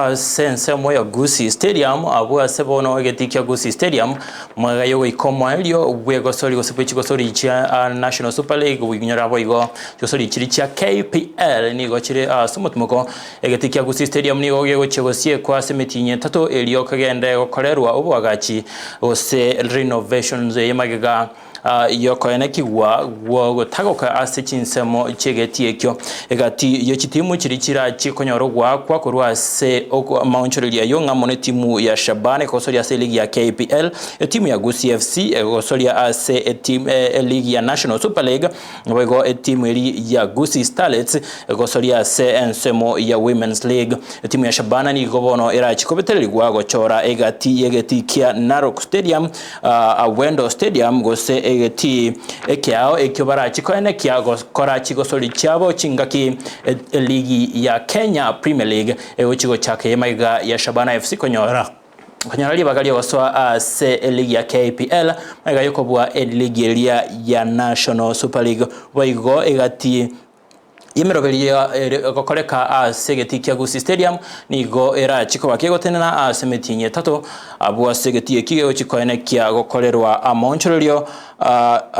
Ase ensemo ya Gusii Stadium, abwo ase bono egetii kia Gusii Stadium, magega y'ogoika omoerio bw'egosori gose bwe chigosori chia National Super League, oinyora boigo chigosori chiria chia KPL nigo chire ase omotimoko. Egetii kia Gusii Stadium nigo gegochia gosiekwa ase emetienyi etato erio kegende gokorerwa oboagachi gose renovations eye magega Yokoenekigwa gw'ogotagoka ase chinsemo chi'egetii ekio. Egati ye chitimu chiria chirachie konyora ogoakwa korwa ase amaonchoreria ayio ng'amo netimu ya Shabana egosoria ase eligi ya KPL, etimu ya Gusii FC egosoria ase eligi ya National Super League, Naboigo etimu eria ya Gusii Starlets egosoria ase ensemo ya Women's League. Etimu ya Shabana nigo bono erachi kobetererigwa gochora egati y'egetii kia Narok Stadium, Awendo Stadium gose egetii ekeao ekio barachi koenekia gokora chigosori chiabo chingaki eligi ya Kenya Premier League egochi gochaka eye magega ya Shabana FC konyora Konyora ribaga ri'ogosoa ase eligi ya KPL, magega y'okobua eligi eria ya National Super League. Boigo egati y'emeroberio egokoreka ase egetii kia Gusii Stadium nigo erachi koba kegotenena ase emetienyi etato abwo ase egetii eki gegochi koenekia gokorerwa amaonchorerio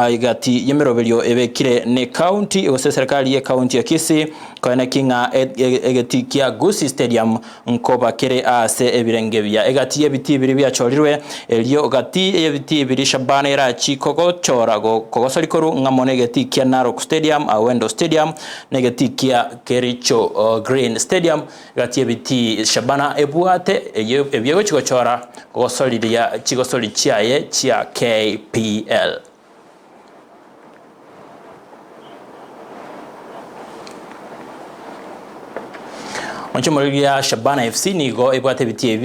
Egati y'emeroberio ebekire n'ecounty gose eserekari y'ecounty ya Kisii koeneki ng'a egetii kia Gusii Stadium nkoba kere aase ebirenge biya. Egati y'ebitii biria biachorirwe, erio gati y'ebitii biria Shabana erachi kogochora kogosori korwa ng'amo negetii kia Narok Stadium, Awendo Stadium, na egetii kia Kericho Green Stadium. Gati y'ebitii Shabana ebwate, eyio ebio egochi gochora kogosoriria chigosori chiaye chia KPL. Omochie omoriri ya Shabana FC nigo ebwate ebitii ebi.